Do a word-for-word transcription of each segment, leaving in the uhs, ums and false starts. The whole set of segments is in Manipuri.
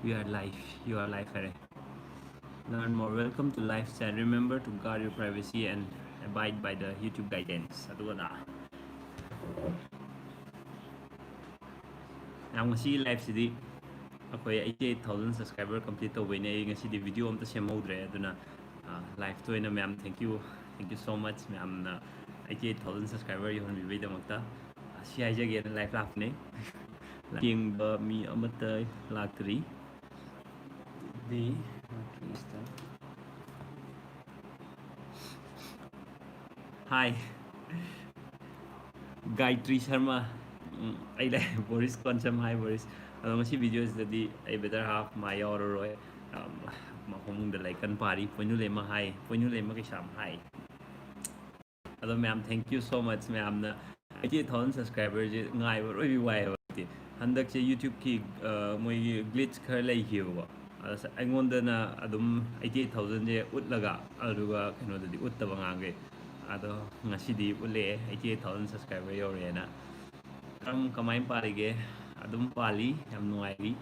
We are live. You are live ꯍꯥꯏꯔꯦ꯫ Learn more. Welcome to live chat. Remember to guard your privacy and abide by the YouTube guidance. ꯑꯗꯨꯒ ꯌꯥꯝ ꯉꯁꯤꯒꯤ live ꯁꯤꯗꯤ ꯑꯩꯈꯣꯏ eighty eight thousand subscriber complete ꯇꯧꯕꯩꯅꯦ꯫ ꯑꯩ ꯉꯁꯤꯗꯤ video ꯑꯝꯇ ꯁꯦꯝꯍꯧꯗ꯭ꯔꯦ꯫ ꯑꯗꯨꯅ ꯂꯥꯏꯐꯇ ꯑꯣꯏꯅ ꯃꯌꯥꯝ thank you, thank you so much ꯃꯌꯥꯝꯅ eighty eight thousand subscriber ꯌꯧꯍꯟꯕꯤꯕꯩꯗꯃꯛꯇ꯫ ꯁꯤ ꯍꯥꯏꯖꯒꯦꯅ live ꯂꯥꯛꯄꯅꯦ꯫ ꯌꯦꯡꯕ ꯃꯤ ꯑꯃꯠꯇ ꯂꯥꯛꯇ꯭ꯔꯤ꯫ ꯗꯤ ꯍꯥꯏ ꯒꯥꯌꯇ꯭ꯔꯤ ꯁꯔꯃ꯫ ꯎꯝ, ꯑꯩ ꯂꯩ ꯕꯣꯔꯤꯁ ꯀꯣꯟꯁꯝ꯫ ꯍꯥꯏ ꯕꯣꯔꯤꯁ꯫ ꯑꯗꯣ ꯉꯁꯤ video ꯁꯤꯗꯗꯤ ꯑꯩ better half ꯃꯥ ꯌꯥꯎꯔꯔꯣꯏ꯫ ꯑꯝ, ꯐꯃꯨꯡꯗ ꯂꯥꯏꯀꯟ ꯄꯥꯔꯤ꯫ ꯄꯣꯏꯅꯨ ꯂꯩꯃ ꯍꯥꯏ꯫ ꯄꯣꯏꯅꯨ ꯂꯩꯃ ꯀꯩꯁꯥꯝ ꯍꯥꯏ꯫ ꯑꯗꯣ ꯃꯌꯥꯝ thank you so much꯫ ꯃꯌꯥꯝꯅ eighty eight thousand subscriber ꯁꯦ ꯉꯥꯏꯕ ꯂꯣꯏꯕꯤ ꯋꯥꯏ ꯍꯥꯏꯕ꯫ ꯍꯟꯗꯛꯁꯦ YouTube ꯀꯤ, ꯑ, ꯃꯣꯏꯒꯤ glitch ꯈꯔ ꯂꯩꯈꯤꯕꯀꯣ꯫ ꯑꯗ ꯑꯩꯉꯣꯟꯗꯅ ꯑꯗꯨꯝ eighty eight thousand ꯁꯦ ꯎꯠꯂꯒ, ꯑꯗꯨꯒ ꯀꯩꯅꯣꯗꯗꯤ ꯎꯠꯇꯕ ꯉꯥꯡꯈꯩ꯫ ꯑꯗꯣ ꯉꯁꯤꯗꯤ ꯎꯠꯂꯛꯑꯦ, eighty eight thousand subscriber ꯌꯧꯔꯦꯅ꯫ ꯀꯔꯝ, ꯀꯃꯥꯏꯅ ꯄꯥꯔꯤꯒꯦ? ꯑꯗꯨꯝ ꯄꯥꯜꯂꯤ, ꯌꯥꯝ ꯅꯨꯡꯉꯥꯏꯔꯤ꯫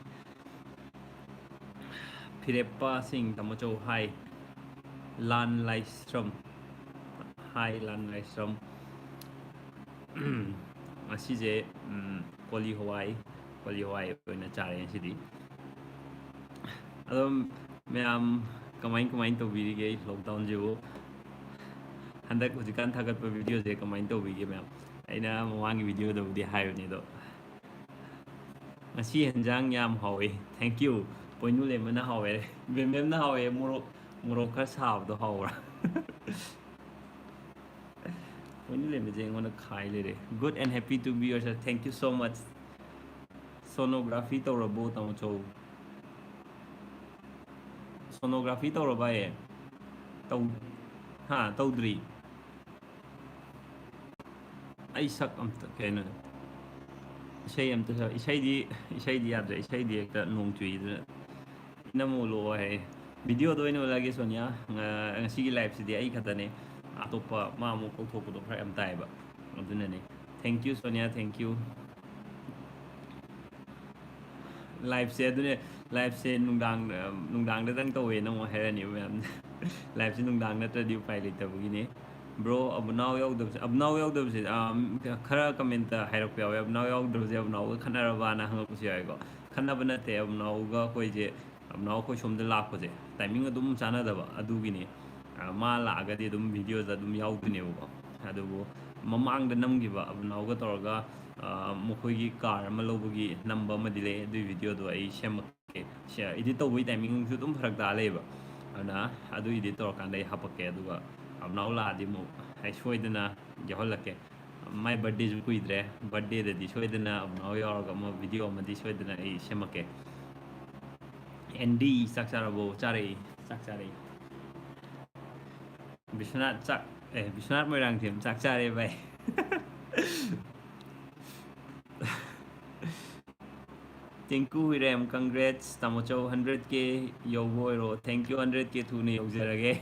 ꯐꯤꯔꯦꯞꯄ ꯁꯤꯡ ꯇꯥꯃꯣꯆꯧ ꯍꯥꯏ꯫ ꯂꯥꯟ ꯂꯥꯏꯁ꯭ꯔꯝ ꯍꯥꯏ꯫ ꯂꯥꯟ ꯂꯥꯏꯁ꯭ꯔꯝ꯫ ꯉꯁꯤꯁꯦ, ꯎꯝ, ꯀꯣꯂꯤ ꯍꯋꯥꯏ, ꯀꯣꯂꯤ ꯍꯋꯥꯏ ꯑꯣꯏꯅ ꯆꯥꯔꯦ ꯉꯁꯤꯗꯤ꯫ ꯑꯗꯨꯝ ꯃꯌꯥꯝ ꯀꯃꯥꯏ ꯀꯃꯥꯏꯅ ꯇꯧꯕꯤꯔꯤꯒꯦ lockdown ꯁꯤꯕꯨ? ꯍꯟꯗꯛ ꯍꯧꯖꯤꯛꯀꯥꯟ ꯊꯥꯒꯠꯄ video ꯁꯦ ꯀꯃꯥꯏꯅ ꯇꯧꯕꯤꯒꯦ ꯃꯌꯥꯝ? ꯑꯩꯅ ꯃꯃꯥꯡꯒꯤ video ꯗꯕꯨꯗꯤ ꯍꯥꯏꯕꯅꯦ ꯑꯗꯣ꯫ ꯉꯁꯤ ꯍꯦꯟꯖꯥꯡ ꯌꯥꯝ ꯍꯥꯎꯋꯦ꯫ Thank you꯫ ꯄꯣꯏꯅꯨ ꯂꯩꯃꯅ ꯍꯥꯎꯋꯦ꯫ ꯕꯦꯝꯕꯦꯝꯅ ꯍꯥꯎꯋꯦ꯫ ꯃꯣꯔꯣꯛ, ꯃꯣꯔꯣꯛ ꯈꯔ ꯁꯥꯕꯗꯣ ꯍꯥꯎꯕ꯭ꯔꯥ? ꯄꯣꯏꯅꯨ ꯂꯩꯃꯁꯦ ꯑꯩꯉꯣꯟꯗ ꯈꯥꯏ ꯂꯩꯔꯦ꯫ Good and happy to be yourself. Thank you so much꯫ Sonography ꯇꯧꯔꯕꯣ ꯇꯥꯃꯣꯆꯧ? Sonography ꯇꯧꯔꯕ ꯑꯦ? ꯇꯧ-, ꯍꯥ, ꯇꯧꯗ꯭ꯔꯤ꯫ ꯑꯩ ꯁꯛ ꯑꯝꯇ, ꯀꯩꯅꯣ, ꯏꯁꯩ ꯑꯝꯇ ꯁꯛ-, ꯏꯁꯩꯗꯤ, ꯏꯁꯩꯗꯤ ꯌꯥꯗ꯭ꯔꯦ꯫ ꯏꯁꯩꯗꯤ ꯍꯦꯛꯇ ꯅꯣꯡ ꯆꯨꯏꯗꯅ꯫ ꯏꯅꯝꯃ ꯎꯠꯂꯛꯑꯣ ꯍꯥꯏ꯫ Video ꯗ ꯑꯣꯏꯅ ꯎꯠꯂꯛꯑꯒꯦ ꯁꯣꯅꯤꯌꯥ꯫ ꯉ-, ꯉꯁꯤꯒꯤ live ꯁꯤꯗꯤ ꯑꯩ ꯈꯛꯇꯅꯦ꯫ ꯑꯇꯣꯞꯄ ꯃꯥ ꯑꯃꯨꯛ ꯀꯧꯊꯣꯛꯄꯗꯣ ꯐꯔꯛ ꯌꯥꯝ ꯇꯥꯏꯌꯦꯕ꯫ ꯑꯗꯨꯅꯅꯦ꯫ Thank you Sonia, thank you꯫ Live ꯁꯦ ꯑꯗꯨꯅꯦ, live ꯁꯦ ꯅꯨꯡꯗꯥꯡ, ꯅꯨꯡꯗꯥꯡꯗꯗꯪ ꯇꯧꯋꯦꯅ ꯑꯃꯨꯛ ꯍꯥꯏꯔꯛꯑꯅꯦꯕ ꯃꯌꯥꯝ꯫ Live ꯁꯦ ꯅꯨꯡꯗꯥꯡ ꯅꯠꯇ꯭ꯔꯗꯤ ꯎꯄꯥꯏ ꯂꯩꯇꯕꯒꯤꯅꯦ꯫ Bro, ꯑꯕꯨꯅꯥꯎ ꯌꯥꯎꯗꯕꯁꯦ, ꯑꯕꯨꯅꯥꯎ ꯌꯥꯎꯗꯕꯁꯦ, ꯑꯥ, ꯈꯔ comment ꯍꯥꯏꯔꯛꯄ ꯌꯥꯎꯋꯦ, "ꯑꯕꯨꯅꯥꯎ ꯌꯥꯎꯗꯕꯁꯦ ꯑꯕꯨꯅꯥꯎꯒ ꯈꯠꯅꯔꯕꯅ?" ꯍꯪꯉꯛꯄꯁꯨ ꯌꯥꯎꯋꯦꯀꯣ꯫ ꯈꯠꯅꯕ ꯅꯠꯇꯦ, ꯑꯕꯨꯅꯥꯎꯒ ꯑꯩꯈꯣꯏꯁꯦ, ꯑꯕꯨꯅꯥꯎ ꯑꯩꯈꯣꯏ ꯁꯣꯝꯗ ꯂꯥꯛꯄꯁꯦ timing ꯑꯗꯨꯝ ꯆꯥꯟꯅꯗꯕ, ꯑꯗꯨꯒꯤꯅꯤ꯫ ꯑꯥ, ꯃꯥ ꯂꯥꯛꯑꯒꯗꯤ ꯑꯗꯨꯝ video ꯗ ꯑꯗꯨꯝ ꯌꯥꯎꯗꯣꯏꯅꯦꯕꯀꯣ꯫ ꯑꯗꯨꯕꯨ ꯃꯃꯥꯡꯗ ꯅꯝꯈꯤꯕ ꯑꯕꯨꯅꯥꯎꯒ ꯇꯧꯔꯒ, ꯑꯥ, ꯃꯈꯣꯏꯒꯤ car ꯑꯃ ꯂꯧꯕꯒꯤ ꯅꯝꯕ ꯑꯃꯗꯤ ꯂꯩ, ꯑꯗꯨꯒꯤ video ꯗꯣ ꯑꯩ ꯁꯦꯝꯃꯛꯀꯦ꯫ ꯁꯦ-, edit ꯇꯧꯕꯒꯤ timing ꯁꯨ ꯑꯗꯨꯝ ꯐꯔꯛ ꯇꯥ ꯂꯩꯌꯦꯕ꯫ ꯑꯗꯨꯅ ꯑꯗꯨ edit ꯇꯧꯔꯀꯥꯟꯗ ꯑꯩ ꯍꯥꯄꯛꯀꯦ, ꯑꯗꯨꯒ ꯑꯕꯨꯅꯥꯎ ꯂꯥꯛꯑꯗꯤ ꯑꯃꯨꯛ ꯑꯩ ꯁꯣꯏꯗꯅ ꯌꯥꯎꯍꯜꯂꯛꯀꯦ꯫ ꯃꯥꯏ birthday ꯁꯨ ꯀꯨꯏꯗ꯭ꯔꯦ, birthday ꯗꯗꯤ ꯁꯣꯏꯗꯅ ꯑꯕꯨꯅꯥꯎ ꯌꯥꯎꯔꯒ ꯑꯃ video ꯑꯃꯗꯤ ꯁꯣꯏꯗꯅ ꯑꯩ ꯁꯦꯝꯃꯛꯀꯦ꯫ ꯑꯦꯟꯗꯤ, ꯆꯥꯛ ꯆꯥꯔꯕꯣ? ꯆꯥꯔꯦ, ꯆꯥꯛ ꯆꯥꯔꯦ꯫ ꯕꯤꯁ꯭ꯋꯥꯅꯥꯊ ꯆꯥꯛ, ꯑꯦ, ꯕꯤꯁ꯭ꯋꯥꯅꯥꯊ ꯃꯣꯏꯔꯥꯡꯊꯦꯝ ꯆꯥꯛ ꯆꯥꯔꯦ ꯚꯥꯏ꯫ ꯇꯤꯡꯀꯨ ꯍꯨꯏꯔꯦꯝ, congrats ꯇꯥꯃꯣ ꯆꯧ, hundred K ꯌꯧꯕ ꯑꯣꯏꯔꯣ꯫ Thank you, hundred K ꯊꯨꯅ ꯌꯧꯖꯔꯒꯦ꯫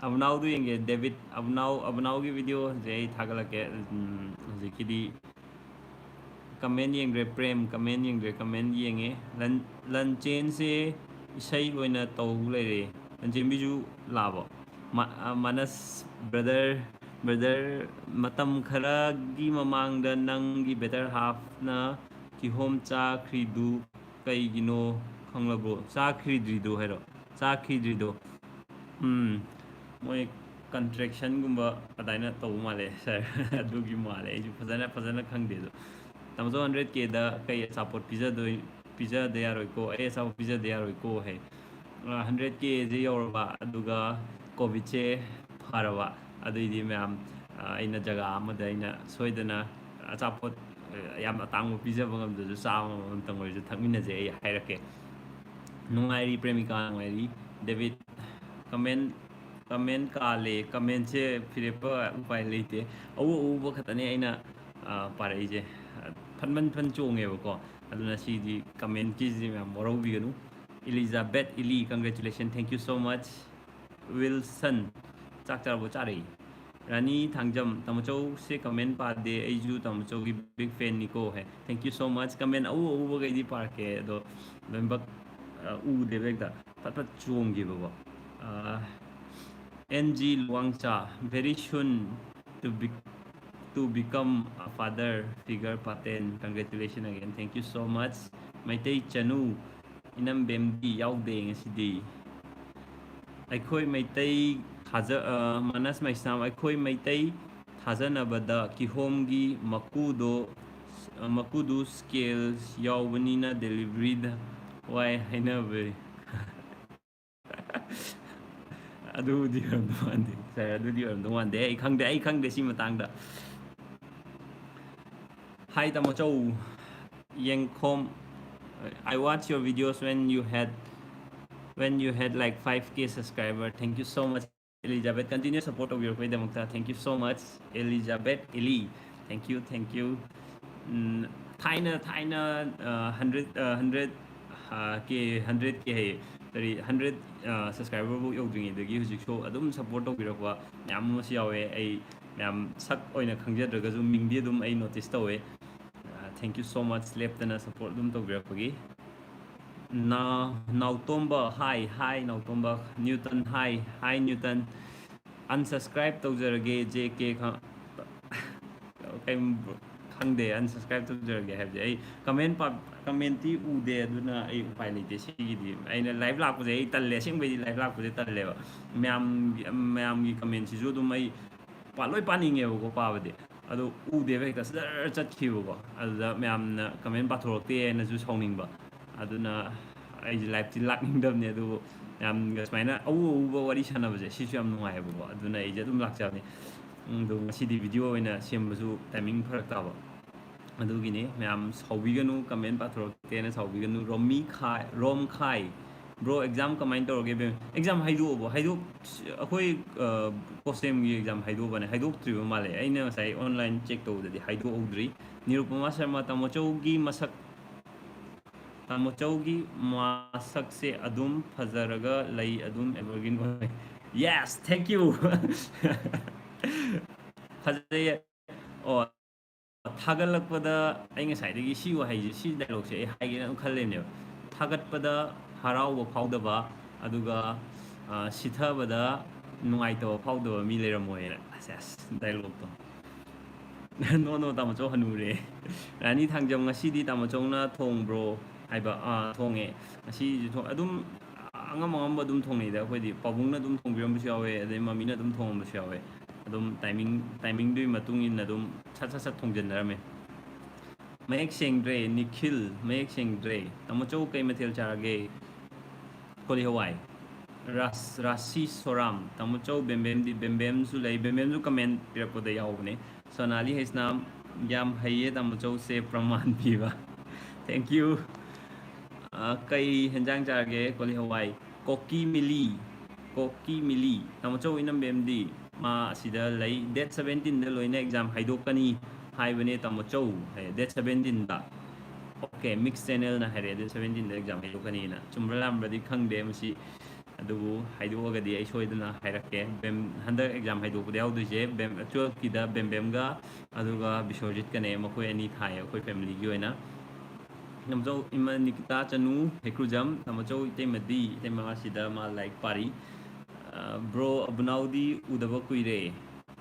ꯑꯕꯨꯅꯥꯎꯗꯨ ꯌꯦꯡꯒꯦ, ꯗꯦꯕꯤꯠ, ꯑꯕꯨꯅꯥꯎ, ꯑꯕꯨꯅꯥꯎꯒꯤ video ꯁꯦ ꯑꯩ ꯊꯥꯒꯠꯂꯛꯀꯦ꯫ ꯎꯝ, ꯍꯧꯖꯤꯛꯀꯤꯗꯤ comment ꯌꯦꯡꯗ꯭ꯔꯦ, ꯄ꯭ꯔꯦꯝ comment ꯌꯦꯡꯗ꯭ꯔꯦ, comment ꯌꯦꯡꯉꯦ꯫ ꯂꯟ-, ꯂꯟꯆꯦꯟꯁꯦ ꯏꯁꯩ ꯑꯣꯏꯅ ꯇꯧ ꯂꯩꯔꯦ꯫ ꯂꯟꯆꯦꯟꯕꯤꯁꯨ ꯂꯥꯛꯑꯕꯣ? ꯃꯥ-, ꯑ, ꯃꯥꯅꯁ brother, brother, ꯃꯇꯝ ꯈꯔꯒꯤ ꯃꯃꯥꯡꯗ ꯅꯪꯒꯤ better half ꯅ ꯀꯤꯍꯣꯝ ꯆꯥꯈ꯭ꯔꯤꯗꯨ ꯀꯩꯒꯤꯅꯣ ꯈꯪꯂꯕꯣ? ꯆꯥꯈ꯭ꯔꯤꯗ꯭ꯔꯤꯗꯣ ꯍꯥꯏꯔꯣ? ꯆꯥꯈꯤꯗ꯭ꯔꯤꯗꯣ꯫ ꯎꯝ, ꯃꯣꯏ contraction ꯒꯨꯝꯕ ꯑꯗꯥꯏꯅ ꯇꯧꯕ ꯃꯥꯜꯂꯦ, sir꯫ ꯑꯗꯨꯒꯤ ꯃꯥꯜꯂꯦ, ꯑꯩꯁꯨ ꯐꯖꯅ, ꯐꯖꯅ ꯈꯪꯗꯦ ꯑꯗꯣ꯫ ꯇꯥꯃꯣ ꯆꯧ, hundred K ꯗ ꯀꯩ ꯑꯆꯥꯄꯣꯠ ꯄꯤꯖꯗꯣꯏ-, ꯄꯤꯖꯗ ꯌꯥꯔꯣꯏꯀꯣ? ꯑꯩ ꯑꯆꯥꯄꯣꯠ ꯄꯤꯖꯗ ꯌꯥꯔꯣꯏꯀꯣ ꯍꯥꯏ꯫ ꯑ, hundred K ꯁꯦ ꯌꯧꯔꯕ, ꯑꯗꯨꯒ COVID ꯁꯦ ꯐꯔꯕ, ꯑꯗꯨꯏꯗꯤ ꯃꯌꯥꯝ, ꯑ, ꯑꯩꯅ ꯖꯒꯥ ꯑꯃꯗ ꯑꯩꯅ ꯁꯣꯏꯗꯅ ꯑꯆꯥꯄꯣꯠ, ꯑ, ꯌꯥꯝ ꯑꯇꯥꯡꯕ ꯄꯤꯖꯕ ꯉꯝꯗ꯭ꯔꯁꯨ ꯆꯥ ꯑꯃꯃꯝꯇꯪ ꯑꯣꯏꯔꯁꯨ ꯊꯛꯃꯤꯟꯅꯁꯦ, ꯑꯩ ꯍꯥꯏꯔꯛꯀꯦ꯫ ꯅꯨꯡꯉꯥꯏꯔꯤ ꯄ꯭ꯔꯦꯃꯤꯀꯥ, ꯅꯨꯡꯉꯥꯏꯔꯤ꯫ Debit, comment, comment ꯀꯥꯜꯂꯦ꯫ Comment ꯁꯦ ꯐꯤꯔꯦꯞꯄ ꯎꯄꯥꯏ ꯂꯩꯇꯦ꯫ ꯑꯎ ꯑꯎꯕ ꯈꯛꯇꯅꯦ ꯑꯩꯅ, ꯑ, ꯄꯥꯔꯛꯏꯁꯦ꯫ ꯐꯟ ꯐꯟ ꯐꯟ ꯆꯣꯡꯉꯦꯕꯀꯣ꯫ ꯑꯗꯨꯅ ꯁꯤꯗꯤ comment ꯀꯤꯁꯤ ꯃꯌꯥꯝ ꯋꯥꯔꯧꯕꯤꯒꯅꯨ꯫ Elizabeth Eli, congratulations, thank you so much꯫ Wilson, ꯆꯥꯛ ꯆꯥꯔꯕꯣ? ꯆꯥꯔꯦ꯫ ꯔꯥꯅꯤ ꯊꯥꯡꯖꯝ, "ꯇꯥꯃꯣꯆꯧꯁꯦ comment ꯄꯥꯗꯦ, ꯑꯩꯁꯨ ꯇꯥꯃꯣꯆꯧꯒꯤ big fan ꯅꯤꯀꯣ" high. Thank you so much꯫ Comment ꯑꯎ ꯑꯎꯕꯈꯩꯗꯤ ꯄꯥꯔꯛꯀꯦ, ꯑꯗꯣ ꯂꯣꯏꯅꯃꯛ, ꯑ, ꯎꯗꯦꯕ ꯍꯦꯛꯇ꯫ ꯐꯠ ꯐꯠ ꯆꯣꯡꯈꯤꯕꯀꯣ꯫ ꯑ, N G ꯂꯨꯋꯥꯡꯆꯥ, "Very soon to be, to become a father figure, Paten. Congratulations again." Thank you so much꯫ Meitei ꯆꯅꯨ, "ꯏꯅꯝ ꯕꯦꯝꯗꯤ ꯌꯥꯎꯗꯦ ꯉꯁꯤꯗꯤ"꯫ ꯑꯩꯈꯣꯏ ꯃꯩꯇꯩ ꯊꯥꯖ-, ꯑ, ꯃꯥꯅꯁ ꯃꯩꯁꯅꯥꯝ, "ꯑꯩꯈꯣꯏ ꯃꯩꯇꯩ ꯊꯥꯖꯅꯕꯗ ꯀꯤꯍꯣꯝꯒꯤ ꯃꯀꯨꯗꯣ, ꯑ, ꯃꯀꯨꯗꯨ scales ꯌꯥꯎꯕꯅꯤꯅ deliveryꯗ ꯋꯥꯏ ꯍꯥꯏꯅꯕ"꯫ ꯑꯗꯨꯗꯤ ꯑꯣꯏꯔꯝꯗꯧ ꯃꯥꯟꯗꯦ, sir, ꯑꯗꯨꯗꯤ ꯑꯣꯏꯔꯝꯗꯧ ꯃꯥꯟꯗꯦ꯫ ꯑꯩ ꯈꯪꯗꯦ, ꯑꯩ ꯈꯪꯗꯦ ꯁꯤ ꯃꯇꯥꯡꯗ꯫ Hi, ꯇꯥꯃꯣꯆꯧ꯫ ꯌꯦꯡꯈꯣꯝ, "I watch your videos when you had, when you had, like, five K subscriber." Thank you so much, Elizabeth. Continue support ꯇꯧꯕꯤꯔꯛꯄꯒꯤꯗꯃꯛꯇ thank you so much, Elizabeth Eli. Thank you, thank you. ꯎꯝ, ꯊꯥꯏꯅ, ꯊꯥꯏꯅ, ꯑ, hundred, ꯑ, hundred, ꯑ, K, hundred K ꯍꯥꯏꯌꯦ꯫ Sorry, hundred, ꯑ, subscriber ꯐꯥꯎ ꯌꯧꯗ꯭ꯔꯤꯉꯩꯗꯒꯤ ꯍꯧꯖꯤꯛꯁꯨ ꯑꯗꯨꯝ support ꯇꯧꯕꯤꯔꯛꯄ ꯃꯌꯥꯝ ꯑꯃꯁꯨ ꯌꯥꯎꯋꯦ꯫ ꯑꯩ ꯃꯌꯥꯝ ꯁꯛ ꯑꯣꯏꯅ ꯈꯪꯖꯗ꯭ꯔꯒꯁꯨ ꯃꯤꯡꯗꯤ ꯑꯗꯨꯝ ꯑꯩ notice ꯇꯧꯋꯦ꯫ ꯑ, thank you so much, ꯂꯦꯞꯇꯅ support ꯑꯗꯨꯝ ꯇꯧꯕꯤꯔꯛꯄꯒꯤ꯫ ꯅꯥ-, ꯅꯥꯎꯇꯣꯝꯕ, hi, hi, ꯅꯥꯎꯇꯣꯝꯕ꯫ ꯅ꯭ꯌꯨꯇꯟ, hi, hi, ꯅ꯭ꯌꯨꯇꯟ꯫ Unsubscribe ꯇꯧꯖꯔꯒꯦ, J K ꯈ-, ꯀꯩ-, ꯈꯪꯗꯦ, unsubscribe ꯇꯧꯖꯔꯒꯦ ꯍꯥꯏꯕꯗꯤ꯫ ꯑꯩ comment ꯄꯥ-, commentꯇꯤ ꯎꯗꯦ, ꯑꯗꯨꯅ ꯑꯩ ꯎꯄꯥꯏ ꯂꯩꯇꯦ ꯁꯤꯒꯤꯗꯤ꯫ ꯑꯩꯅ live ꯂꯥꯛꯄꯁꯦ ꯑꯩ ꯇꯜꯂꯦ, ꯑꯁꯦꯡꯕꯩꯗꯤ live ꯂꯥꯛꯄꯁꯦ ꯇꯜꯂꯦꯕ꯫ ꯃꯌꯥꯝꯒꯤ, ꯃꯌꯥꯝꯒꯤ commentꯁꯤꯁꯨ ꯑꯗꯨꯝ ꯑꯩ ꯄꯥ-, ꯂꯣꯏ ꯄꯥꯅꯤꯡꯉꯦꯕꯀꯣ ꯄꯥꯕꯗꯤ, ꯑꯗꯣ ꯎꯗꯦꯕ, ꯍꯦꯛꯇ ꯖꯔ ꯆꯠꯈꯤꯕꯀꯣ꯫ ꯑꯗꯨꯗ ꯃꯌꯥꯝꯅ comment ꯄꯥꯊꯣꯔꯛꯇꯦ ꯍꯥꯏꯅꯁꯨ ꯁꯥꯎꯅꯤꯡꯕ, ꯑꯗꯨꯅ ꯑꯩꯁꯦ liveꯇꯤ ꯂꯥꯛꯅꯤꯡꯗꯕꯅꯦ꯫ ꯑꯗꯨꯕꯨ ꯃꯌꯥꯝꯒ ꯁꯨꯃꯥꯏꯅ ꯑꯎ ꯑꯎꯕ ꯋꯥꯔꯤ ꯁꯥꯟꯅꯕꯁꯦ ꯁꯤꯁꯨ ꯌꯥꯝ ꯅꯨꯡꯉꯥꯏꯌꯦꯕꯀꯣ, ꯑꯗꯨꯅ ꯑꯩꯁꯦ ꯑꯗꯨꯝ ꯂꯥꯛꯆꯕꯅꯤ꯫ ꯎꯝ, ꯑꯗꯣ ꯉꯁꯤꯗꯤ video ꯑꯣꯏꯅ ꯁꯦꯝꯕꯁꯨ timing ꯐꯔꯛ ꯇꯥꯕ, ꯑꯗꯨꯒꯤꯅꯤ꯫ ꯃꯌꯥꯝ ꯁꯥꯎꯕꯤꯒꯅꯨ, comment ꯄꯥꯊꯣꯔꯛꯇꯦꯅ ꯁꯥꯎꯕꯤꯒꯅꯨ꯫ ꯔꯣꯃꯤ ꯈꯥꯏ, ꯔꯣꯝ ꯈꯥꯏ, "Bro, exam ꯀꯃꯥꯏꯅ ꯇꯧꯔꯒꯦ?" ꯕꯦꯝ, exam ꯍꯥꯏꯗꯣꯛꯑꯕꯣ? ꯍꯥꯏꯗꯣꯛ-, ꯑꯩꯈꯣꯏ, ꯑ, COSDEMꯒꯤ exam ꯍꯥꯏꯗꯣꯛꯑꯕꯅꯦ? ꯍꯥꯏꯗꯣꯛꯇ꯭ꯔꯤꯕ ꯃꯥꯜꯂꯦ꯫ ꯑꯩꯅ ꯉꯁꯥꯏ online check ꯇꯧꯕꯗꯗꯤ ꯍꯥꯏꯗꯣꯛꯍꯧꯗ꯭ꯔꯤ꯫ ꯅꯤꯔꯨꯄꯃꯥ ꯁꯔꯃ, "ꯇꯥꯃꯣꯆꯧꯒꯤ ꯃꯁꯛ, ꯇꯥꯃꯣꯆꯧꯒꯤ ꯃꯁꯛꯁꯦ ꯑꯗꯨꯝ ꯐꯖꯔꯒ ꯂꯩ, ꯑꯗꯨꯝ evergreen ꯑꯣꯏ"꯫ Yes, thank you꯫ ꯊꯥꯖꯩ꯫ ꯑꯣ, ꯊꯥꯒꯠꯂꯛꯄꯗ ꯑꯩ ꯉꯁꯥꯏꯗꯒꯤ ꯁꯤ ꯋꯥꯍꯩꯁꯦ, ꯁꯤ dialogue-ꯁꯦ ꯑꯩ ꯍꯥꯏꯒꯦꯅ ꯑꯗꯨꯝ ꯈꯜꯂꯤꯕꯅꯦꯕ꯫ ꯊꯥꯒꯠꯄꯗ ꯍꯔꯥꯎꯕ ꯐꯥꯎꯗꯕ, ꯑꯗꯨꯒ, ꯑ, ꯁꯤꯊꯕꯗ ꯅꯨꯡꯉꯥꯏꯇꯕ ꯐꯥꯎꯗꯕ ꯃꯤ ꯂꯩꯔꯝꯃꯣꯏꯅ꯫ ꯑꯁ, ꯑꯁ, dialogue-ꯇꯣ꯫ No, no, ꯇꯥꯃꯣꯆꯧ ꯍꯅꯨꯔꯦ꯫ ꯔꯥꯅꯤ ꯊꯥꯡꯖꯝ, ꯉꯁꯤꯗꯤ ꯇꯥꯃꯣꯆꯧꯅ ꯊꯣꯡꯕ꯭ꯔꯣ? ꯍꯥꯏꯕ, ꯑꯥ, ꯊꯣꯡꯉꯦ꯫ ꯉꯁꯤꯁꯨ ꯊꯣꯡ-, ꯑꯗꯨꯝ ꯑꯉꯝ ꯑꯉꯝꯕ ꯑꯗꯨꯝ ꯊꯣꯡꯅꯩꯗ꯫ ꯑꯩꯈꯣꯏꯗꯤ ꯄꯥꯕꯨꯡꯅ ꯑꯗꯨꯝ ꯊꯣꯡꯕꯤꯔꯝꯕꯁꯨ ꯌꯥꯎꯋꯦ, ꯑꯗꯩ ꯃꯃꯤꯅ ꯑꯗꯨꯝ ꯊꯣꯡꯉꯝꯕꯁꯨ ꯌꯥꯎꯋꯦ꯫ ꯑꯗꯨꯝ timing, timing-ꯗꯨꯒꯤ ꯃꯇꯨꯡ ꯏꯟꯅ ꯑꯗꯨꯝ ꯁꯠ ꯁꯠ ꯁꯠ ꯊꯣꯡꯖꯤꯟꯅꯔꯝꯃꯦ꯫ ꯃꯌꯦꯛ ꯁꯦꯡꯗ꯭ꯔꯦ, ꯅꯤꯈꯤꯜ, ꯃꯌꯦꯛ ꯁꯦꯡꯗ꯭ꯔꯦ꯫ ꯇꯥꯃꯣꯆꯧ, ꯀꯩ ꯃꯊꯦꯜ ꯆꯥꯔꯒꯦ? ꯀꯣꯂꯤ ꯍꯋꯥꯏ꯫ ꯔꯥꯁ-, ꯔꯥꯁꯤ ꯁꯣꯔꯥꯝ, ꯇꯥꯃꯣꯆꯧ, ꯕꯦꯝꯕꯦꯝꯗꯤ, ꯕꯦꯝꯕꯦꯝꯁꯨ ꯂꯩ, ꯕꯦꯝꯕꯦꯝꯁꯨ comment ꯄꯤꯔꯛꯄꯗ ꯌꯥꯎꯕꯅꯦ꯫ ꯁꯣꯅꯥꯂꯤ ꯍꯩꯁꯅꯥꯝ, ꯌꯥꯝ ꯍꯩꯌꯦ ꯇꯥꯃꯣꯆꯧꯁꯦ, ꯄ꯭ꯔꯃꯥꯟ ꯄꯤꯕ꯫ Thank you꯫ ꯑ, ꯀꯩ ꯍꯦꯟꯖꯥꯡ ꯆꯥꯔꯒꯦ? ꯀꯣꯂꯤ ꯍꯋꯥꯏ꯫ ꯀꯣꯀꯤ ꯃꯤꯂꯤ, ꯀꯣꯀꯤ ꯃꯤꯂꯤ꯫ ꯇꯥꯃꯣꯆꯧ, ꯏꯅꯝꯕꯦꯝꯗꯤ? ꯃꯥ ꯑꯁꯤꯗ ꯂꯩ꯫ Date seventeen-ꯗ ꯂꯣꯏꯅ exam ꯍꯥꯏꯗꯣꯛꯀꯅꯤ ꯍꯥꯏꯕꯅꯦ ꯇꯥꯃꯣꯆꯧ, ꯍꯥꯏ, date seventeen-ꯗ꯫ Okay, Mix Channel-ꯅ ꯍꯥꯏꯔꯛꯑꯦ, date seventeen-ꯗ exam ꯍꯥꯏꯗꯣꯛꯀꯅꯤꯅ꯫ ꯆꯨꯝꯕ꯭ꯔꯥ ꯂꯥꯟꯕ꯭ꯔꯗꯤ ꯈꯪꯗꯦ ꯃꯁꯤ, ꯑꯗꯨꯕꯨ ꯍꯥꯏꯗꯣꯛꯑꯒꯗꯤ ꯑꯩ ꯁꯣꯏꯗꯅ ꯍꯥꯏꯔꯛꯀꯦ꯫ ꯕꯦꯝ-, ꯍꯟꯗꯛ exam ꯍꯥꯏꯗꯣꯛꯄꯗ ꯌꯥꯎꯗꯣꯏꯁꯦ ꯕꯦꯝ-, twelve-ꯀꯤꯗ ꯕꯦꯝꯕꯦꯝꯒ ꯑꯗꯨꯒ ꯕꯤꯁ꯭ꯋꯖꯤꯠꯀꯅꯦ, ꯃꯈꯣꯏ ꯑꯅꯤ ꯊꯥꯏꯌꯦ ꯑꯩꯈꯣꯏ family-ꯒꯤ ꯑꯣꯏꯅ꯫ ꯇꯥꯃꯣꯆꯧ, ꯏꯃꯥ ꯅꯤꯀꯤꯇꯥ ꯆꯅꯨ ꯍꯩꯀ꯭ꯔꯨꯖꯝ, ꯇꯥꯃꯣꯆꯧ ꯏꯇꯩꯃꯗꯤ? ꯏꯇꯩꯃ ꯑꯁꯤꯗ ꯃꯥ ꯂꯥꯏꯔꯤꯛ ꯄꯥꯔꯤ꯫ ꯑ, bro, ꯑꯕꯨꯅꯥꯎꯗꯤ ꯎꯗꯕ ꯀꯨꯏꯔꯦ꯫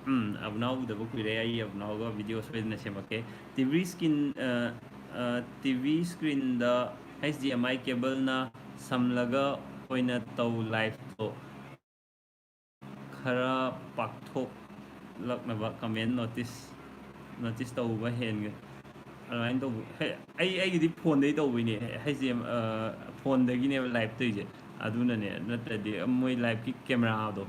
ꯎꯝ, ꯑꯕꯨꯅꯥꯎ ꯎꯗꯕ ꯀꯨꯏꯔꯦ꯫ ꯑꯩ ꯑꯕꯨꯅꯥꯎꯒ video ꯁꯣꯏꯗꯅ ꯁꯦꯝꯃꯛꯀꯦ꯫ TV screen, ꯑ, ꯑ, TV screen-ꯗ H D M I cable-ꯅ ꯁꯝꯂꯒ ꯑꯣꯏꯅ ꯇꯧ live-ꯇꯣ꯫ ꯈꯔ ꯄꯥꯛꯊꯣꯛꯂꯛꯅꯕ comment notice, notice ꯇꯧꯕ ꯍꯦꯟꯒ-, ꯑꯗꯨꯃꯥꯏꯅ ꯇꯧꯕ꯫ ꯍꯦ, ꯑꯩ, ꯑꯩꯒꯤꯗꯤ phone-ꯗꯩ ꯇꯧꯕꯩꯅꯦ꯫ ꯍꯥꯏꯁꯦ, ꯑ, phone-ꯗꯒꯤꯅꯦꯕ live ꯇꯧꯔꯤꯁꯦ꯫ ꯑꯗꯨꯅꯅꯦ, ꯅꯠꯇ꯭ꯔꯗꯤ ꯃꯣꯏ live-ꯀꯤ camera-ꯗꯣ,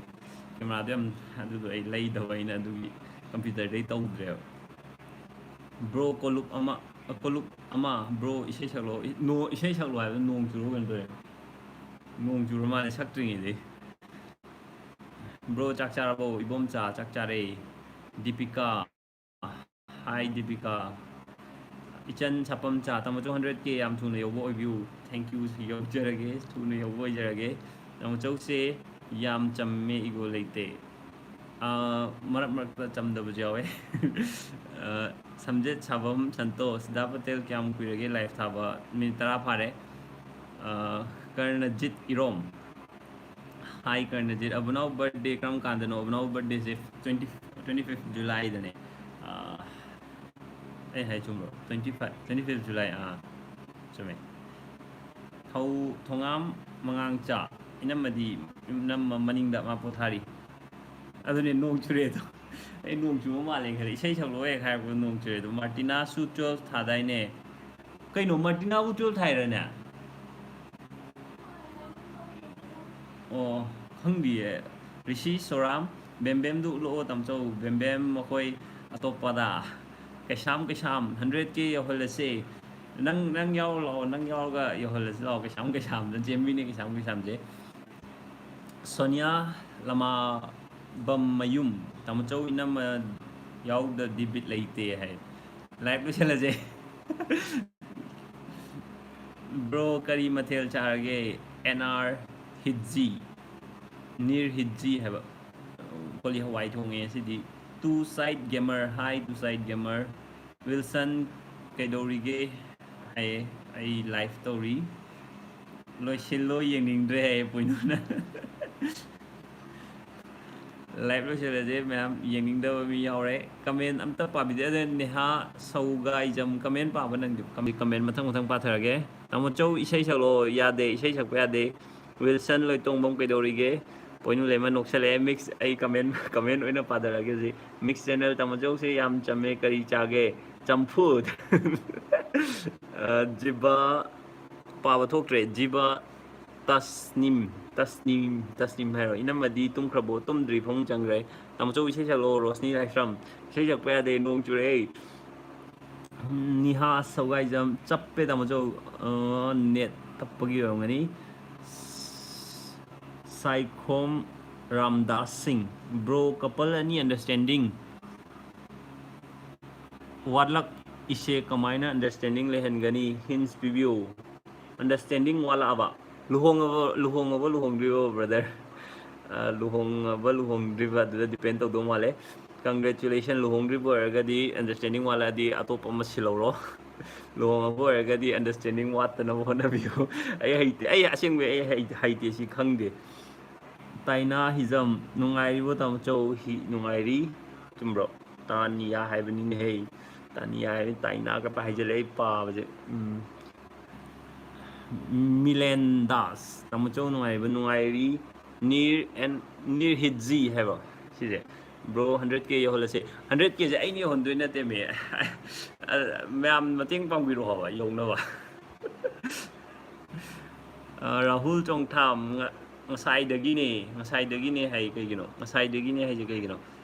camera-ꯗꯣ ꯌꯥꯝ, ꯑꯗꯨꯗꯣ ꯑꯩ ꯂꯩꯗꯕ ꯑꯩꯅ, ꯑꯗꯨꯒꯤ computer-ꯗꯩ ꯇꯧꯗ꯭ꯔꯦꯕ꯫ Bro, ꯀꯣꯂꯨꯞ ꯑꯃ, ꯀꯣꯂꯨꯞ ꯑꯃ, bro, ꯏꯁꯩ ꯁꯛꯂꯣ꯫ ꯏ-, ꯅꯣ-, ꯏꯁꯩ ꯁꯛꯂꯣ ꯍꯥꯏꯕ, ꯅꯣꯡ ꯆꯨꯔꯕ ꯀꯩꯅꯣ ꯇꯧꯔꯦ꯫ ꯅꯣꯡ ꯆꯨꯔ ꯃꯥꯜꯂꯦ ꯁꯛꯇ꯭ꯔꯤꯉꯩꯗꯩ꯫ Bro, ꯆꯥꯛ ꯆꯥꯔꯕꯣ? ꯏꯕꯣꯝꯆꯥ, ꯆꯥꯛ ꯆꯥꯔꯦ꯫ ꯗꯤꯄꯤꯀꯥ, hi ꯗꯤꯄꯤꯀꯥ꯫ ꯏꯆꯟ ꯁꯥꯄꯝꯆꯥ, ꯇꯥꯃꯣꯆꯧ hundred K ꯌꯥꯝ ꯊꯨꯅ ꯌꯧꯕ ꯑꯣꯏꯕꯤꯌꯨ꯫ Thank you, ꯌꯧꯖꯔꯒꯦ, ꯊꯨꯅ ꯌꯧꯕ ꯑꯣꯏꯖꯔꯒꯦ꯫ ꯇꯥꯃꯣꯆꯧꯁꯦ ꯌꯥꯝ ꯆꯝꯃꯦ, ego ꯂꯩꯇꯦ꯫ ꯑꯥ, ꯃꯔꯛ ꯃꯔꯛꯇ ꯆꯝꯗꯕꯁꯨ ꯌꯥꯎꯋꯦ꯫ ꯑꯥ, ꯁꯝꯖꯦꯠ ꯁꯥꯕꯝ ꯁꯟꯇꯣꯁ, ꯗꯥ ꯄꯇꯦꯜ ꯀꯌꯥꯝ ꯀꯨꯏꯔꯒꯦ ꯂꯥꯏꯐ ꯊꯥꯕ? ꯃꯤꯅꯤꯠ ꯇꯔꯥ ꯐꯥꯔꯦ꯫ ꯑꯥ, ꯀꯔꯅꯖꯤꯠ ꯏꯔꯣꯝ꯫ ꯍꯥꯏ ꯀꯔꯅꯖꯤꯠ, ꯑꯕꯨꯅꯥꯎ ꯕꯔꯊꯗꯦ ꯀꯔꯝ ꯀꯥꯟꯗꯅꯣ? ꯑꯕꯨꯅꯥꯎ ꯕꯔꯊꯗꯦꯁꯦ ꯇ꯭ꯋꯦꯟꯇꯤ, ꯇ꯭ꯋꯦꯟꯇꯤ ꯐꯤꯐ ꯖꯨꯂꯥꯏꯗꯅꯦ꯫ ꯑꯥ, ꯑꯩ ꯍꯥꯏ ꯆꯨꯝꯕ꯭ꯔꯣ? Twenty five, twenty fifth July, ꯑꯥ, ꯆꯨꯝꯃꯦ꯫ ꯊꯧ-, ꯊꯣꯉꯥꯝ ꯃꯉꯥꯡꯆꯥ, ꯏꯅꯝꯃꯗꯤ, ꯏꯅꯝꯃ ꯃꯅꯤꯡꯗ ꯃꯥ ꯄꯣꯊꯥꯔꯤ꯫ ꯑꯗꯨꯅꯦ, ꯅꯣꯡ ꯆꯨꯔꯦꯗꯣ꯫ ꯑꯩ ꯅꯣꯡ ꯆꯨꯕ ꯃꯥꯜꯂꯦ ꯈꯜꯂꯦ꯫ ꯏꯁꯩ ꯁꯛꯂꯛꯑꯣ ꯍꯦꯛ ꯍꯥꯏꯔꯛꯄꯗ ꯅꯣꯡ ꯆꯨꯔꯦꯗꯣ꯫ ꯃꯥꯔꯇꯤꯅꯥꯁꯨ ꯇ꯭ꯋꯦꯜꯐ ꯊꯥꯗꯥꯏꯅꯦ? ꯀꯩꯅꯣ, ꯃꯥꯔꯇꯤꯅꯥꯕꯨ ꯇ꯭ꯋꯦꯜꯐ ꯊꯥꯏꯔꯅꯦ? ꯑꯣ, ꯈꯪꯗꯤꯌꯦ꯫ ꯔꯤꯁꯤ ꯁꯣꯔꯥꯝ, ꯕꯦꯝꯕꯦꯝꯗꯨ ꯎꯠꯂꯛꯑꯣ, ꯇꯥꯃꯣꯆꯧ꯫ ꯕꯦꯝꯕꯦꯝ ꯃꯈꯣꯏ ꯑꯇꯣꯞꯄꯗ꯫ ꯀꯩꯁꯥꯝ, ꯀꯩꯁꯥꯝ, ꯍꯟꯗ꯭ꯔꯦꯠ ꯀꯦ ꯌꯧꯍꯜꯂꯁꯦ꯫ ꯅꯪ, ꯅꯪ ꯌꯥꯎꯔ ꯂꯥꯛꯑꯣ, ꯅꯪ ꯌꯥꯎꯔꯒ ꯌꯧꯍꯜꯂꯁꯤ ꯂꯥꯛꯑꯣ, ꯀꯩꯁꯥꯝ, ꯀꯩꯁꯥꯝꯗ꯫ ꯖꯦꯝꯕꯤꯅꯦ ꯀꯩꯁꯥꯝ, ꯀꯩꯁꯥꯝꯁꯦ꯫ ꯁꯣꯅꯤꯌꯥ ꯂꯃꯥꯕꯝ ꯃꯌꯨꯝ, ꯇꯥꯃꯣꯆꯧ ꯏꯅꯝꯃ ꯌꯥꯎꯗ꯭ꯔꯗꯤ ꯕꯤꯠ ꯂꯩꯇꯦ ꯍꯥꯏ꯫ ꯂꯥꯏꯚ ꯂꯣꯏꯁꯤꯜꯂꯁꯦ꯫ ꯕ꯭ꯔꯣ, ꯀꯔꯤ ꯃꯊꯦꯜ ꯆꯥꯔꯒꯦ? ꯑꯦꯟ ꯑꯥꯔ ꯍꯤꯠꯖꯤ, ꯅꯤꯔ ꯍꯤꯠꯖꯤ ꯍꯥꯏꯕ꯫ ꯀꯣꯂꯤ ꯍꯋꯥꯏ ꯊꯣꯡꯉꯦ ꯉꯁꯤꯗꯤ꯫ Two Side Gamer, hi Two Side Gamer꯫ Wilson, ꯀꯩꯗꯧꯔꯤꯒꯦ? ꯍꯥꯏꯌꯦ, ꯑꯩ ꯂꯥꯏꯚ ꯇꯧꯔꯤ꯫ ꯂꯣꯏꯁꯤꯜꯂꯣ, ꯌꯦꯡꯅꯤꯡꯗ꯭ꯔꯦ ꯍꯥꯏꯌꯦ ꯄꯣꯏꯅꯨꯅ꯫ ꯂꯥꯏꯚ ꯂꯣꯏꯁꯤꯜꯂꯁꯦ, ꯃꯌꯥꯝ ꯌꯦꯡꯅꯤꯡꯗꯕ ꯃꯤ ꯌꯥꯎꯔꯦ꯫ ꯀꯃꯦꯟ ꯑꯝꯇ ꯄꯥꯕꯤꯗꯦ꯫ ꯑꯗ ꯅꯦꯍꯥ ꯁꯧꯒꯥꯏꯖꯝ, ꯀꯃꯦꯟ ꯄꯥꯕ ꯅꯪꯗꯦ꯫ ꯀꯃꯦꯟ, ꯀꯃꯦꯟ ꯃꯊꯪ ꯃꯊꯪ ꯄꯥꯊꯔꯒꯦ꯫ ꯇꯥꯃꯣꯆꯧ, ꯏꯁꯩ ꯁꯛꯂꯣ꯫ ꯌꯥꯗꯦ, ꯏꯁꯩ ꯁꯛꯄ ꯌꯥꯗꯦ꯫ ꯋꯤꯜꯁꯟ ꯂꯣꯏꯇꯣꯡꯕꯝ ꯀꯩꯗꯧꯔꯤꯒꯦ? ꯄꯣꯏꯅꯨ ꯂꯩꯃ ꯅꯣꯛꯁꯜꯂꯛꯑꯦ꯫ ꯃꯤꯛꯁ, ꯑꯩ ꯀꯃꯦꯟ, ꯀꯃꯦꯟ ꯑꯣꯏꯅ ꯄꯥꯊꯔꯛꯑꯒꯦ ꯍꯧꯖꯤꯛ꯫ ꯃꯤꯛꯁ ꯆꯦꯅꯦꯜ, ꯇꯥꯃꯣꯆꯧꯁꯦ ꯌꯥꯝ ꯆꯝꯃꯦ, ꯀꯔꯤ ꯆꯥꯒꯦ? ꯆꯝꯐꯨꯠ꯫ ꯑ, ꯖꯤꯕꯥ, ꯄꯥꯕ ꯊꯣꯛꯇ꯭ꯔꯦ꯫ ꯖꯤꯕꯥ ꯇꯁꯅꯤꯝ, ꯇꯁꯅꯤꯝ, ꯇꯁꯅꯤꯝ ꯍꯥꯏꯔꯣ? ꯏꯅꯝꯃꯗꯤ ꯇꯨꯝꯈ꯭ꯔꯕꯣ? ꯇꯨꯝꯗ꯭ꯔꯤ, ꯐꯃꯨꯡ ꯆꯪꯈ꯭ꯔꯦ꯫ ꯇꯥꯃꯣꯆꯧ, ꯏꯁꯩ ꯁꯛꯂꯛꯑꯣ꯫ ꯔꯣꯁꯅꯤ ꯂꯥꯏꯁ꯭ꯔꯝ, ꯏꯁꯩ ꯁꯛꯄ ꯌꯥꯗꯦ, ꯅꯣꯡ ꯆꯨꯔꯛꯑꯦ꯫ ꯅꯤꯍꯥ ꯁꯧꯒꯥꯏꯖꯝ, ꯆꯞꯄꯦ ꯇꯥꯃꯣꯆꯧ꯫ ꯑ, ꯅꯦꯠ ꯇꯞꯄꯒꯤ ꯑꯣꯏꯔꯝꯒꯅꯤ꯫ ꯁꯥꯏꯈꯣꯝ ꯔꯥꯝꯗꯥꯁ ꯁꯤꯡ, bro, couple ꯑꯅꯤ understanding ꯋꯥꯠꯂꯛ ꯏꯁꯦ ꯀꯃꯥꯏꯅ understanding ꯂꯩꯍꯟꯒꯅꯤ? Hints ꯄꯤꯕꯤꯌꯨ꯫ Understanding ꯋꯥꯠꯂꯛꯑꯕ? ꯂꯨꯍꯣꯡꯉꯕ, ꯂꯨꯍꯣꯡꯉꯕ, ꯂꯨꯍꯣꯡꯗ꯭ꯔꯤꯕꯣ, brother? ꯂꯨꯍꯣꯡꯉꯕ ꯂꯨꯍꯣꯡꯗ꯭ꯔꯤꯕ ꯑꯗꯨꯗ depend ꯇꯧꯗꯧ ꯃꯥꯜꯂꯦ꯫ Congratulation, ꯂꯨꯍꯣꯡꯗ꯭ꯔꯤꯕ ꯑꯣꯏꯔꯒꯗꯤ understanding ꯋꯥꯠꯂꯛꯑꯗꯤ ꯑꯇꯣꯞꯄ ꯑꯃ ꯁꯤꯜꯍꯧꯔꯣ꯫ ꯂꯨꯍꯣꯡꯉꯕ ꯑꯣꯏꯔꯒꯗꯤ understanding ꯋꯥꯠꯇꯅꯕ ꯍꯣꯠꯅꯕꯤꯌꯨ꯫ ꯑꯩ ꯍꯩꯇꯦ, ꯑꯩ ꯑꯁꯦꯡꯕꯩ ꯑꯩ ꯍꯩ-, ꯍꯩꯇꯦ, ꯁꯤ ꯈꯪꯗꯦ꯫ ꯇꯥꯏꯅꯥ ꯍꯤꯖꯝ, ꯅꯨꯡꯉꯥꯏꯔꯤꯕꯣ ꯇꯥꯃꯣꯆꯧ? ꯍꯤ, ꯅꯨꯡꯉꯥꯏꯔꯤ꯫ ꯆꯨꯝꯕ꯭ꯔꯣ? ꯇꯥꯅꯤꯌꯥ ꯍꯥꯏꯕꯅꯤꯅꯦ ꯍꯦ꯫ ꯇꯥꯅꯤꯌꯥ ꯍꯥꯏꯕ, ꯇꯥꯏꯅꯥ ꯀꯞꯄ ꯍꯥꯏꯖꯜꯂꯦ ꯑꯩ ꯄꯥꯕꯁꯦ꯫ ꯎꯝ꯫ ꯃꯤꯂꯦꯟ ꯗꯥꯁ, ꯇꯥꯃꯣꯆꯧ ꯅꯨꯡꯉꯥꯏꯔꯤꯕꯣ? ꯅꯨꯡꯉꯥꯏꯔꯤ꯫ ꯅꯤꯔ ꯑꯦꯟ, ꯅꯤꯔ ꯍꯤꯠꯖꯤ ꯍꯥꯏꯕ ꯁꯤꯁꯦ꯫ Bro, hundred K ꯌꯧꯍꯜꯂꯁꯦ꯫ Hundred Kꯁꯦ ꯑꯩꯅ ꯌꯧꯍꯟꯗꯣꯏ ꯅꯠꯇꯦꯃꯤ꯫ ꯃꯌꯥꯝ ꯃꯇꯦꯡ ꯄꯥꯡꯕꯤꯔꯣ ꯍꯥꯏꯕ ꯌꯧꯅꯕ꯫ ꯑ, ꯔꯥꯍꯨꯜ ꯆꯣꯡꯊꯥꯝ, ꯉ-, ꯉꯁꯥꯏꯗꯒꯤꯅꯦ, ꯉꯁꯥꯏꯗꯒꯤꯅꯦ ꯍꯥꯏ ꯀꯩꯒꯤꯅꯣ? ꯉꯁꯥꯏꯗꯒꯤꯅꯦ ꯍꯥꯏꯁꯦ ꯀꯩꯒꯤꯅꯣ?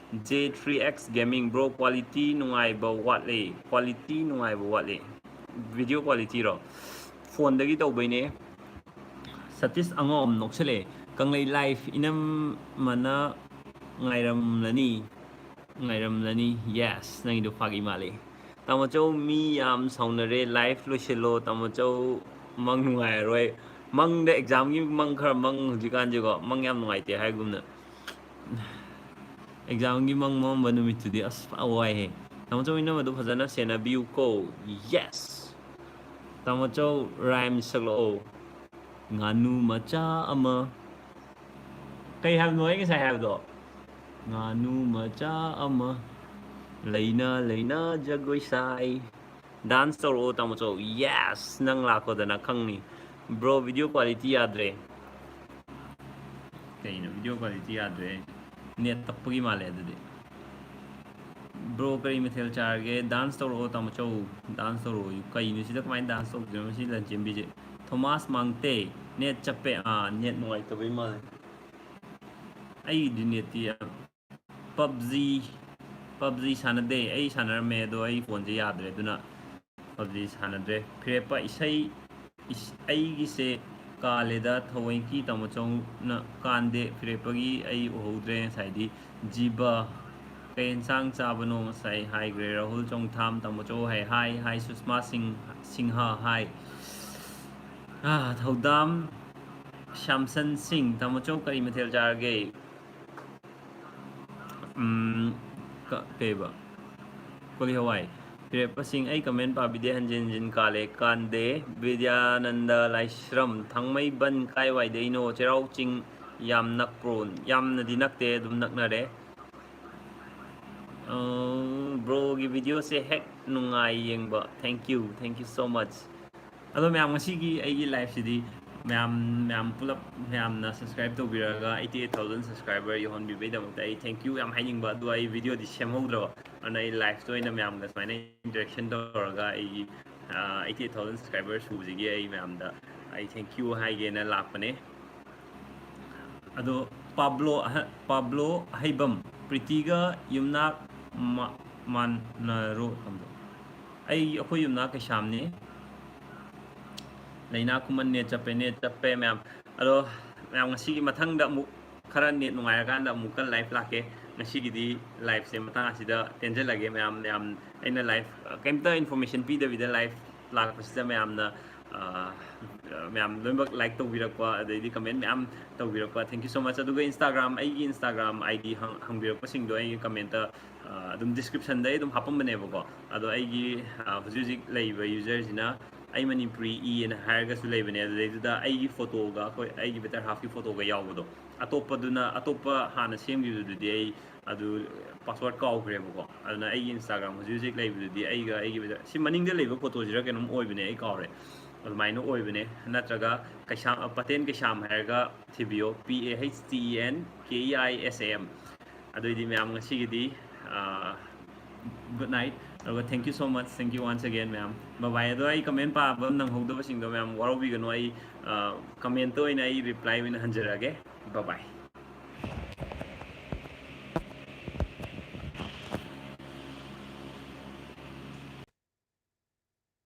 J three X Gaming, bro, quality ꯅꯨꯡꯉꯥꯏꯕ ꯋꯥꯠꯂꯦ, quality ꯅꯨꯡꯉꯥꯏꯕ ꯋꯥꯠꯂꯦ꯫ Video qualityꯔꯣ? Phoneꯗꯒꯤ ꯇꯧꯕꯩꯅꯦ꯫ ꯁꯇꯤꯁ ꯑꯉꯥꯎꯕ ꯅꯣꯛꯁꯜꯂꯛꯑꯦ꯫ ꯀꯪꯂꯩ Live ꯏꯅꯝꯃꯅ ꯉꯥꯏꯔꯝꯂꯅꯤ, ꯉꯥꯏꯔꯝꯂꯅꯤ꯫ Yes, ꯅꯪꯒꯤꯗꯣ ꯐꯥꯒꯤ ꯃꯥꯜꯂꯦ꯫ ꯇꯥꯃꯣꯆꯧ, ꯃꯤ ꯌꯥꯝ ꯁꯥꯎꯅꯔꯦ, live ꯂꯣꯏꯁꯤꯜꯂꯣ꯫ ꯇꯥꯃꯣꯆꯧ, ꯃꯪ ꯅꯨꯡꯉꯥꯏꯔꯔꯣꯏ꯫ ꯃꯪꯗ examꯒꯤ ꯃꯪ ꯈꯔ ꯃꯪ ꯍꯧꯖꯤꯛꯀꯥꯟꯁꯦꯀꯣ, ꯃꯪ ꯌꯥꯝ ꯅꯨꯡꯉꯥꯏꯇꯦ ꯍꯥꯏꯒꯨꯝꯅ꯫ Examꯒꯤ ꯃꯪ ꯃꯪꯕ ꯅꯨꯃꯤꯠꯇꯨꯗꯤ ꯑꯁ ꯐꯖ ꯋꯥꯏꯍꯦ꯫ ꯇꯥꯃꯣꯆꯧ, ꯏꯅꯝꯃꯗꯨ ꯐꯖꯅ ꯁꯦꯟꯅꯕꯤꯌꯨꯀꯣ꯫ Yes꯫ ꯇꯥꯃꯣꯆꯧ, rhyme ꯁꯛꯂꯛꯑꯣ꯫ ꯉꯥꯅꯨ ꯃꯆꯥ ꯑꯃ꯫ ꯀꯩ ꯍꯥꯏꯕꯅꯣ ꯑꯩ ꯉꯁꯥꯏ ꯍꯥꯏꯕꯗꯣ? ꯉꯥꯅꯨ ꯃꯆꯥ ꯑꯃ ꯂꯩꯅ ꯂꯩꯅ ꯖꯒꯣꯏ ꯁꯥꯏ꯫ Dance ꯇꯧꯔꯛꯑꯣ ꯇꯥꯃꯣꯆꯧ꯫ Yes, ꯅꯪ ꯂꯥꯛꯄꯗꯅ ꯈꯪꯅꯤ꯫ Bro, video quality ꯌꯥꯗ꯭ꯔꯦ꯫ ꯀꯩꯅꯣ video quality ꯌꯥꯗ꯭ꯔꯦ? Net ꯇꯞꯄꯒꯤ ꯃꯥꯜꯂꯦ ꯑꯗꯨꯗꯤ꯫ Bro, ꯀꯔꯤ ꯃꯊꯦꯜ ꯆꯥꯔꯒꯦ? Dance ꯇꯧꯔꯛꯑꯣ ꯇꯥꯃꯣꯆꯧ꯫ Dance ꯇꯧꯔꯛꯑꯣ꯫ ꯀꯩꯅꯣ ꯁꯤꯗ ꯀꯃꯥꯏꯅ dance ꯇꯧꯗꯣꯏꯅꯣ ꯁꯤ ꯂꯟꯆꯦꯟꯕꯤꯁꯦ? ꯊꯣꯃꯥꯁ ꯃꯥꯡꯇꯦ, net ꯆꯞꯄꯦ꯫ ꯑꯥ, net ꯅꯨꯡꯉꯥꯏꯇꯕꯩ ꯃꯥꯜꯂꯦ꯫ ꯑꯩꯒꯤꯗꯤ netꯇꯤ ꯌꯥꯝ, PUBG, PUBG ꯁꯥꯟꯅꯗꯦ꯫ ꯑꯩ ꯁꯥꯟꯅꯔꯝꯃꯦ, ꯑꯗꯣ ꯑꯩ phoneꯁꯦ ꯌꯥꯗ꯭ꯔꯦ, ꯑꯗꯨꯅ PUBG ꯁꯥꯟꯅꯗ꯭ꯔꯦ꯫ ꯐꯤꯔꯦꯞꯄ ꯏꯁꯩ, ꯏꯁ-, ꯑꯩꯒꯤꯁꯦ ꯀꯥꯜꯂꯦꯗ, ꯊꯑꯣꯏꯀꯤ ꯇꯥꯃꯣꯆꯧꯅ ꯀꯥꯟꯗꯦ꯫ ꯐꯤꯔꯦꯞꯄꯒꯤ ꯑꯩ ꯎꯍꯧꯗ꯭ꯔꯦ ꯉꯁꯥꯏꯗꯤ꯫ ꯖꯤꯕ, ꯀꯩ ꯌꯦꯟꯁꯥꯡ ꯆꯥꯕꯅꯣ ꯉꯁꯥꯏ ꯍꯥꯏꯈ꯭ꯔꯦ꯫ ꯔꯥꯍꯨꯜ ꯆꯣꯡꯊꯥꯝ, ꯇꯥꯃꯣꯆꯧ ꯍꯥꯏ, ꯍꯥꯏ, ꯍꯥꯏ꯫ ꯁꯨꯁꯃꯥ ꯁꯤꯡ-, ꯁꯤꯡꯍ, ꯍꯥꯏ꯫ ꯑꯥ, ꯊꯧꯗꯥꯝ, ꯁ꯭ꯌꯥꯝꯁꯟ ꯁꯤꯡ, ꯇꯥꯃꯣꯆꯧ ꯀꯔꯤ ꯃꯊꯦꯜ ꯆꯥꯔꯒꯦ? ꯎꯝ, ꯀ-, ꯀꯩꯕ? ꯀꯣꯂꯤ ꯍꯋꯥꯏ꯫ ꯐꯤꯔꯦꯞꯄꯁꯤꯡ, ꯑꯩ comment ꯄꯥꯕꯤꯗꯦ, ꯍꯟꯖꯤꯟ ꯍꯟꯖꯤꯟ ꯀꯥꯜꯂꯦ꯫ ꯀꯥꯟꯗꯦ꯫ ꯕꯤꯗ꯭ꯌꯥꯅꯟꯗ ꯂꯥꯏꯁ꯭ꯔꯝ, ꯊꯥꯡꯃꯩꯕꯟ ꯀꯥꯏꯋꯥꯏꯗꯩꯅꯣ? ꯆꯩꯔꯥꯎ ꯆꯤꯡ ꯌꯥꯝ ꯅꯛꯄ꯭ꯔꯣ? ꯌꯥꯝꯅꯗꯤ ꯅꯛꯇꯦ, ꯑꯗꯨꯝ ꯅꯛꯅꯔꯦ꯫ ꯑ, bro ꯒꯤ video ꯁꯦ ꯍꯦꯛ ꯅꯨꯡꯉꯥꯏ ꯌꯦꯡꯕ꯫ Thank you, thank you so much꯫ ꯑꯗꯣ ꯃꯌꯥꯝ, ꯉꯁꯤꯒꯤ ꯑꯩꯒꯤ live ꯁꯤꯗꯤ ꯃꯌꯥꯝ, ꯃꯌꯥꯝ ꯄꯨꯂꯞ ꯃꯌꯥꯝꯅ subscribe ꯇꯧꯕꯤꯔꯒ eighty eight thousand subscriber ꯌꯧꯍꯟꯕꯤꯕꯩꯗꯃꯛꯇ ꯑꯩ thank you ꯌꯥꯝ ꯍꯥꯏꯅꯤꯡꯕ, ꯑꯗꯣ ꯑꯩ video ꯗꯤ ꯁꯦꯝꯍꯧꯗ꯭ꯔꯕ, ꯑꯗꯨꯅ ꯑꯩ live ꯇ ꯑꯣꯏꯅ ꯃꯌꯥꯝꯒ ꯁꯨꯃꯥꯏꯅ interaction ꯇꯧꯔꯒ ꯑꯩꯒꯤ, ꯑ, eighty eight thousand subscriber ꯁꯨꯕꯁꯤꯒꯤ ꯑꯩ ꯃꯌꯥꯝꯗ ꯑꯩ thank you ꯍꯥꯏꯒꯦꯅ ꯂꯥꯛꯄꯅꯦ꯫ ꯑꯗꯣ ꯄꯥꯕ꯭ꯂꯣ ꯑꯍ-, ꯄꯥꯕ꯭ꯂꯣ ꯑꯍꯩꯕꯝ, ꯄ꯭ꯔꯤꯇꯤꯒ ꯌꯨꯝꯅꯥꯛ ꯃꯥ-, ꯃꯥꯟꯅꯔꯣ ꯈꯪꯗꯦ꯫ ꯑꯩ, ꯑꯩꯈꯣꯏ ꯌꯨꯝꯅꯥꯛ ꯀꯩꯁꯥꯝꯅꯤ꯫ ꯂꯩꯅꯥ ꯈꯨꯃꯟ ꯅꯦꯠ ꯆꯞꯄꯦ, ꯅꯦꯠ ꯆꯞꯄꯦ ꯃꯌꯥꯝ꯫ ꯑꯗꯣ ꯃꯌꯥꯝ, ꯉꯁꯤꯒꯤ ꯃꯊꯪꯗ ꯑꯃꯨꯛ ꯈꯔ ꯅꯦꯠ ꯅꯨꯡꯉꯥꯏꯔꯀꯥꯟꯗ ꯑꯃꯨꯛꯀ live ꯂꯥꯛꯀꯦ꯫ ꯉꯁꯤꯒꯤꯗꯤ live ꯁꯦ ꯃꯇꯥꯡ ꯑꯁꯤꯗ ꯇꯦꯟꯖꯜꯂꯒꯦ ꯃꯌꯥꯝ꯫ ꯃꯌꯥꯝ, ꯑꯩꯅ live ꯀꯩꯝꯇ information ꯄꯤꯗꯕꯤꯗ live ꯂꯥꯛꯄꯁꯤꯗ ꯃꯌꯥꯝꯅ, ꯑ, ꯃꯌꯥꯝ ꯂꯣꯏꯅꯃꯛ like ꯇꯧꯕꯤꯔꯛꯄ, ꯑꯗꯩꯗꯤ comment ꯃꯌꯥꯝ ꯇꯧꯕꯤꯔꯛꯄ, thank you so much꯫ ꯑꯗꯨꯒ Instagram, ꯑꯩꯒꯤ Instagram ID ꯍꯪ-, ꯍꯪꯕꯤꯔꯛꯄꯁꯤꯡꯗꯣ ꯑꯩꯒꯤ comment ꯇ, ꯑ, ꯑꯗꯨꯝ description ꯗ ꯑꯩ ꯑꯗꯨꯝ ꯍꯥꯞꯄꯝꯕꯅꯦꯕꯀꯣ꯫ ꯑꯗꯣ ꯑꯩꯒꯤ, ꯑ, ꯍꯧꯖꯤꯛ ꯍꯧꯖꯤꯛ ꯂꯩꯔꯤꯕ user ꯁꯤꯅ ꯑꯩ ꯃꯅꯤꯄꯨꯔꯤ ꯏ ꯑꯅ ꯍꯥꯏꯔꯒꯁꯨ ꯂꯩꯕꯅꯦ꯫ ꯑꯗꯨꯗꯩꯗꯨꯗ ꯑꯩꯒꯤ photo ꯒ ꯑꯩꯈꯣꯏ, ꯑꯩꯒꯤ better half ꯀꯤ photo ꯒ ꯌꯥꯎꯕꯗꯣ, ꯑꯇꯣꯞꯄꯗꯨꯅ, ꯑꯇꯣꯞꯄ ꯍꯥꯟꯅ ꯁꯦꯝꯈꯤꯕꯗꯨꯗꯤ ꯑꯩ ꯑꯗꯨ password ꯀꯥꯎꯈ꯭ꯔꯦꯕꯀꯣ꯫ ꯑꯗꯨꯅ ꯑꯩꯒꯤ Instagram ꯍꯧꯖꯤꯛ ꯍꯧꯖꯤꯛ ꯂꯩꯕꯗꯨꯗꯤ ꯑꯩꯒ ꯑꯩꯒꯤ better, ꯁꯤ ꯃꯅꯤꯡꯗ ꯂꯩꯕ photo ꯁꯤꯔ ꯀꯩꯅꯣꯝ ꯑꯣꯏꯕꯅꯦ, ꯑꯩ ꯀꯥꯎꯔꯦ꯫ ꯑꯗꯨꯃꯥꯏꯅ ꯑꯣꯏꯕꯅꯦ꯫ ꯅꯠꯇ꯭ꯔꯒ ꯀꯩꯁꯥꯝ, ꯄꯇꯦꯟ ꯀꯩꯁꯥꯝ ꯍꯥꯏꯔꯒ ꯊꯤꯕꯤꯌꯣ, P A H T E N K A I S A M꯫ ꯑꯗꯨꯑꯣꯏꯗꯤ ꯃꯌꯥꯝ, ꯉꯁꯤꯒꯤꯗꯤ, ꯑ, good night꯫ ꯑꯗꯨꯒ thank you so much, thank you once again ꯃꯌꯥꯝ꯫ Bye bye꯫ ꯑꯗꯣ ꯑꯩ comment ꯄꯥꯕ ꯅꯪꯍꯧꯗꯕꯁꯤꯡꯗꯣ ꯃꯌꯥꯝ ꯋꯥꯔꯧꯕꯤꯒꯅꯨ, ꯑꯩ, ꯑ, comment ꯇ ꯑꯣꯏꯅ ꯑꯩ reply ꯑꯣꯏꯅ ꯍꯟꯖꯔꯛꯑꯒꯦ꯫ Bye bye꯫